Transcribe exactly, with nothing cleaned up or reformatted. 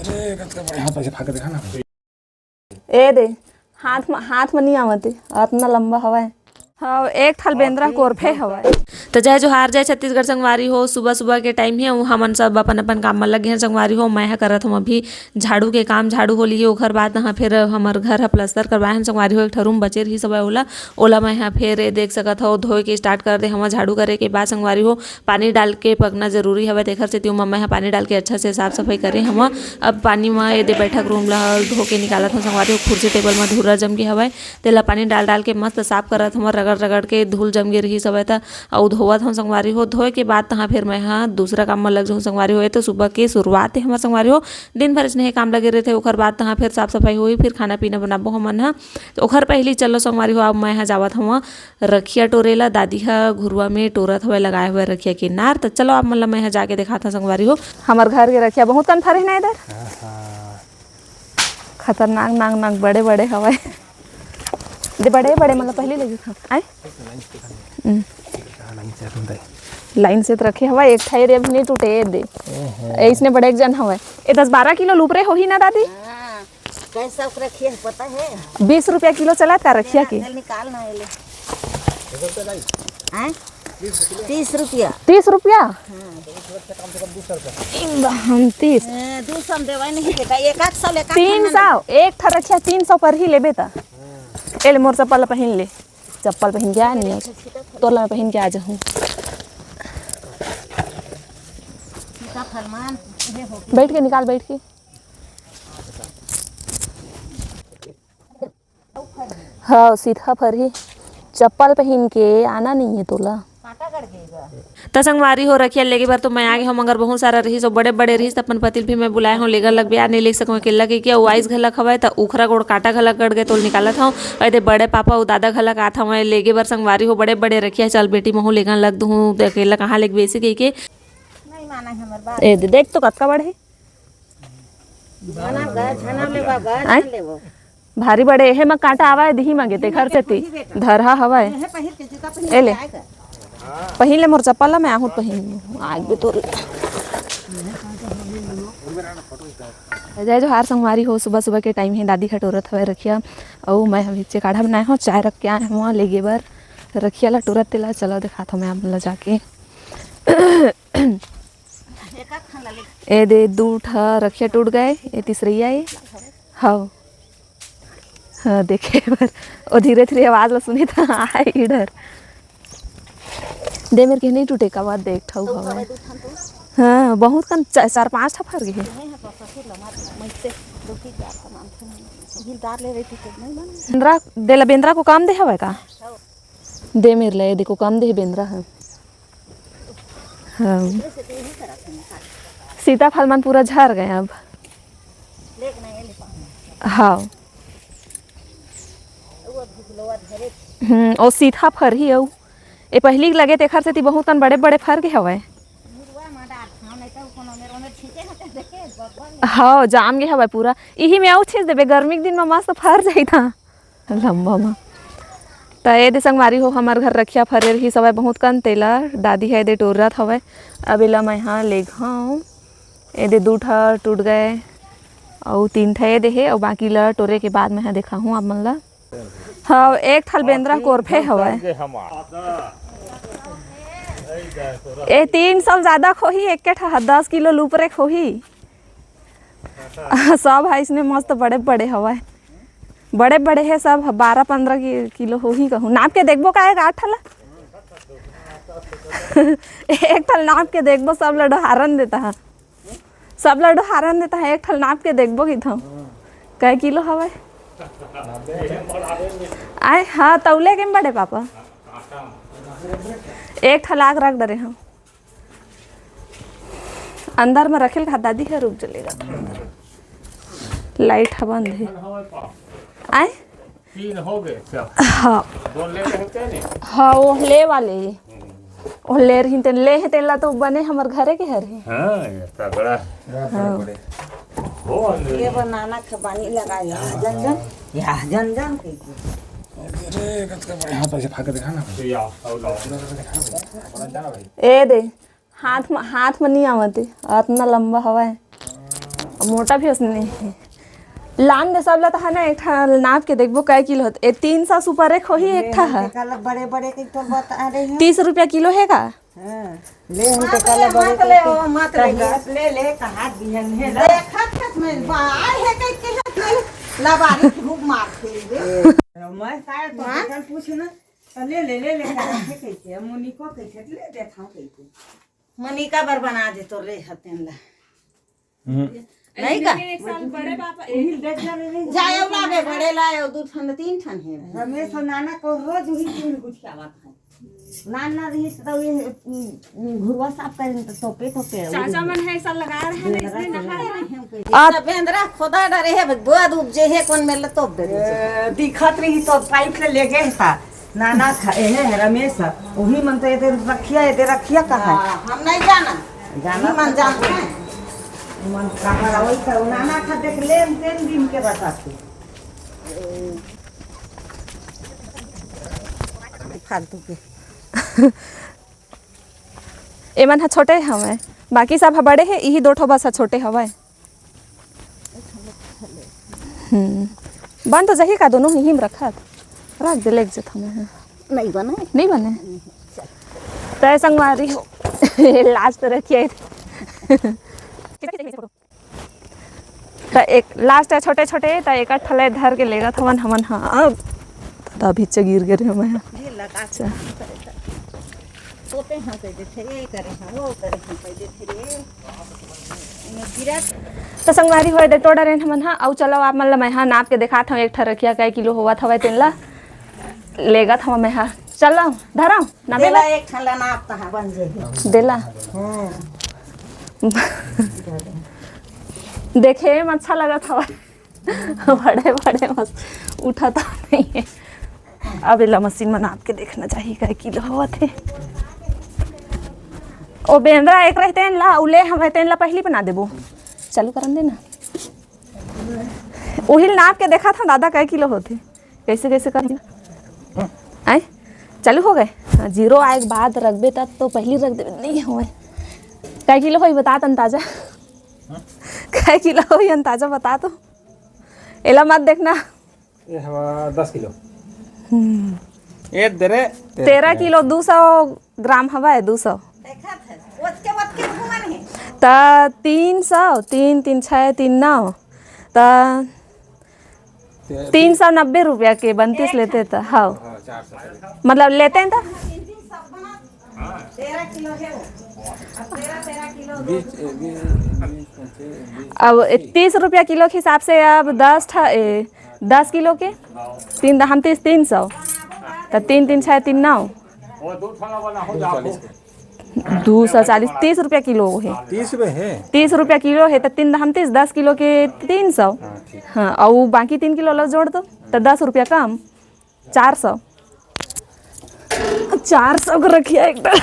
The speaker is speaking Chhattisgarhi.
ए, कतका बड़े हाथ, ऐसे फाड़ के देखा ना। ए दे, हाथ म, हाथ म नहीं आवत हे, अतना लंबा हवय। हाँ, एक ठल बेंदरा कोरफे हवय। त जय जोहार, जय छत्तीसगढ़ संगवारी हो। सुबह सुबह के टाइम हे, हमन सब अपन अपन काम म लग गे हन संगवारी हो। मैं ह करत हूँ अभी झाड़ू के काम, झाड़ू हो लिही, ओखर बाद ह फिर हमर घर ह प्लास्टर करवाए हन संगवारी हो। एक ठो रूम बचे रहिस हवय, ओला ओला मैं ह फेर ए देख सकत हव, धोए के स्टार्ट कर दे हवं। झाड़ू करे के बाद संगवारी हो, पानी डाल के पकना जरूरी हवय, तेखर सेती ओमा मैं ह पानी डाल के अच्छा से साफ सफाई करे हवं। अब पानी म ए दे बैठक रूम ला धो के निकालत हवं संगवारी हो। कुर्सी टेबल म धूरा जम गे हवय, तेला पानी डाल डाल के मस्त साफ करत हवं। रगड़ रगड़ के धूल जम गे रिहिस हवय त अउ धोवत हवं संगवारी हो। धोए के बाद तहाँ फेर मैं ह दूसरा काम म लग जाहूँ संगवारी हो। ए तो सुबह के शुरुआत हे हमर संगवारी हो, दिन भर इसने काम लगे रहिथे, ओखर बाद तहाँ फेर साफ सफाई होही, फिर खाना पीना बनाबो हमन ह। त ओखर पहिली चलो संगवारी हो, अब मैं ह जावत हवं रखिया टोरे ला। दादी ह घुरुवा में टोरत हवय, लगाए हवय रखिया के नार। त चलो आप मन ला मैं ह जाके देखात हवं संगवारी हो। हमर घर के रखिया बहुत कन फरे हे ना इधर। खतरनाक नाक नाक बड़े बड़े हवय। दे बड़े बड़े मतलब पहिली ले जथन। आय? हम्म। लाइन से त रखे हवय, एक ठा रे अभी नहीं टूटे, ए दे। ऐसने बड़े एक जन हवय। ए दस बारह किलो लुपरे होही ना दादी? हाँ। कैसा ओकरा खिया पता है? बीस रुपया किलो चलत का रखिया के? चल निकाल ना, ये ले। हैं? तीस रुपया। तीस रुपया? हाँ। इंदा हम तीस। ए, दू सौ में देवाई नहीं देता, एक आध सौ लेकर तीन सौ, एक ठा रखिया तीन सौ पर ही लेबे ता। ए ले मोर चप्पल पहिन ले, चप्पल पहिन के आ नहीं, तोर ला मैं पहिन के आ जाहूँ। बैठ के निकाल, बैठ के। हाँ, सीधा फरही। चप्पल पहिन के आना नहीं है तोला। त संगवारी हो, रखिया लेगे बर तो मैं आगे हूँ, मगर बहुत सारा रहिस, अउ बड़े बड़े रहिस, त अपन पति ल भी मैं बुलाए हूँ, लेगन लगबे, आ नहीं लेग सकूँ अकेला, कहिके अउ आइस घलक हवय, त उखरा गोड़ कांटा घलक गड़ गए, तोल निकालत हूँ। अउ एदे बड़े पापा अउ दादा घलक आत हवय लेगे बर संगवारी हो, बड़े बड़े रखिया, चल बेटी, महू लेगन लग दूहूँ, अकेला कहाँ लेगबे, ऐसे कहिके। नहीं माना है हमर बात। ए दे, देख तो कतका बड़े हे। झना गा, झना लेबा गा, आय? झन लेबो। भारी बड़े हे, म कांटा आवा दिही मगे, तेखर सेती धरहा हवय। एहे पहिर के जूता पहिर ए ले। के आए गा। पहिन ले मोर चप्पल ला, मैं आहूँ त पहिन लूँ। आज भी तोर जय जोहार संगवारी हो, सुबह सुबह के टाइम हे, दादी ह टोरत हवय रखिया, अउ मैं ह नीचे काढ़ा बनाए हूँ, चाय रख के आए हूँ लेगे बर रखिया ला टोरत तेला। चलो देखात हूँ मैं आप मन ला जाके। ए दे, दू ठा रखिया टूट गए, ए तीसरइया ए। हव। हाँ, देखे बर। ओ धीरे-धीरे आवाज ला सुने त आए इधर। दे मेर के नहीं टूटे का बात, देख ठऊ हवय। हाँ, बहुत कन चा-, चार पांच ठा फर गे हे। बेंदरा, दे ला बेंदरा को काम दे हवय का? दे मेर ले, देखो काम दे हे बेंदरा ह। हाँ। सीताफल मन पूरा झर गए अब। हाँ। हम्म, ओ सीता फरही अउ ए पहिली के लगे तेखर सेती बहुत कन बड़े-बड़े फर गे हवय। हाँ, जाम गे हवय पूरा। इही में अउ छींच देबे, गर्मी के दिन में मस्त फर जाही था। लंबा म। त ए दे संगवारी हो, हमर घर रखिया फरे रहिस हवय बहुत कन, तेला दादी ह ए दे टोरत हवय। अब एला मैं हा लेगहूं। ए दे दू ठा टूट गए, अउ तीन ठा ए दे हे, अउ बाकी ला टोरे के बाद मैं हा देखाहूं आप मन ला। हाँ, एक ठल बेंदरा कोरफे हवय। ए तीन सौ ज्यादा खोही, एक के ठा दस किलो लूपरे खोही। सब ह इसने मस्त बड़े बड़े हवय, बड़े बड़े हे सब, बारह पंद्रह कि-, किलो होही कहूँ। नाप के देखबो का एक आठ ठला? एक ठल नाप के देखबो, सब ल डोहारन देता ह, सब ल डोहारन देता ह। एक ठल नाप के देखबो कि थो कै किलो हवय। आय हाँ, तौले के बड़े पापा, एक ठल आग रख डरे हम। अंदर में रखेल का दादी है, रुक जलेगा तो अंदर। लाइट ह बंद है। आय? तीन हो गए, अच्छा। हाँ। दो ले रहे थे ने? हाँ, वो ले वाले ही। वो ले रही थे, ले है तेला तो बने हमर घरे के हर है। हाँ, ये तगड़ा। हाँ। हो, ये बनाना खबानी लगा, यहाँ जन जन, यहाँ जन जन। अरे, कतका बड़े हाथ ऐसे फाड़ के दिखा ना। तो या, और लाओ। ए दे, हाथ म, हाथ म नहीं आवत हे, अतना लंबा हवय। मोटा भी उसने नहीं है। लान दे सब ला तो है ना, एक ठा नाप के देखबो कै किलो होत। ए, तीन सौ सुपर एक होही एक ठा है। तेकर ला बड़े बड़े के तो बता रही हूँ। तीस रुपया किलो है का? हाँ, ले हम तो काला बड़े मत ले, ओ, मत ले, ले, ले, कहा दिहन है ना। देखत खत में बाय है कह के है, लबारी खूब मार खेल दे। मैं शायद तो हाँ? बेटन पूछ ना, तो ले, ले, ले, ले, कहा के कह के, मोनिको कह के, ले देता हूँ कह के। मोनिका बर बना दे तो रे हतेन ला। हम्म। नहीं का? एक साल बड़े पापा, एक जाए लागे, बड़े लाए, दू ठन, तीन ठन है। रमेश और नाना को रोज वही तीन गुठियावत है। नाना रही तो ये, उम, घुरवा साफ करें तो तोपे, तोपे। चाचा मन है, ऐसा लगा रहे हैं, इसमें नहा रहे हैं। आ- सब बेंदरा खोदा डरे है, बोद उपजे है, कौन मेला तोप दे रहे हैं। ए, दिखत रही तो पाइप ले, ले गए था। नाना था, ए, है, रमेश है। वही मन तो ये दे रखिया, ये दे रखिया कहाँ है? हाँ, हम नहीं जाना। जाना वही मन तो जानते हैं। मन कहाँ है, वही तो नाना था, देख ले, हम तीन दिन के बताते। फालतू के। एमन ह छोटे हवय, बाकी सब ह बड़े हे, इही दो ठो बस ह छोटे हवय। हम्म, बन तो जही का दोनों ही हिम रखत, रख दे, लेग जत हमें ह। नहीं बने। नहीं बने। तय संगवारी हो, लास्ट रखिए। त एक लास्ट है छोटे छोटे, त एक ठले धर के लेगत हवन हमन ह। अब त अभी च गिर गे रे मैं। ये लगा अच्छा। सोते हैं कह देथे, ये करे हैं, वो करे हैं कह देथे रे। इन्हें गिरा। त संगवारी होए दे टोडा रेन हमन ह। अउ चलो आप मन ल मैं ह नाप के देखात हव एक ठरकिया कै किलो होवत हवय तेन ल। लेगत हव मैं ह। चलो धरव ना देला बेला। एक ठन ला नाप तहा बन जेही। देला। हम्म। देखे में अच्छा लगत हवा। बड़े बड़े मस उठा तो नहीं है। अब एला मशीन में नाप के देखना चाहिए कै किलो होवत हे। ओ बेंदरा एक रहते हैं ला, उले हम रहते हैं ला पहली बना देबो। चालू करन देना। उहिल नाप के देखा था दादा कै किलो होते। कैसे कैसे कर दिया? आए? चालू हो गए? हाँ, जीरो आए के बाद रखबे तब तो पहली रख देबे, नहीं होए। कै किलो होई बता त अंदाजा। कै किलो होई अंदाजा बता तो। एला मत देखना। ये हवा दस किलो। हम्म। ये दे रे, तेरह किलो, दो सौ ग्राम हवा है, दो सौ। देखत है, ओतके, ओतके घूमन है। त तीन सौ, तीन, तीन, छः, तीन, नौ। त तीन सौ नब्बे रुपया के बनतीस लेते त, हाँ। मतलब लेते हैं त। अब तीस रुपया किलो के हिसाब से अब दस ठा, ए, दस किलो के तीन दहम तीस, तीन सौ। त तीन, तीन, छः, तीन, नौ। दो सौ चालीस, तीस रुपया किलो हे। तीस रुपया हे? तीस रुपया किलो हे, त तीन दहम तीस, दस किलो के तीन सौ। हाँ, ठीक। हाँ, अउ बाकी तीन किलो ला जोड़ दो, त दस रुपया कम, चार सौ। चार सौ के रखिया एक ठा।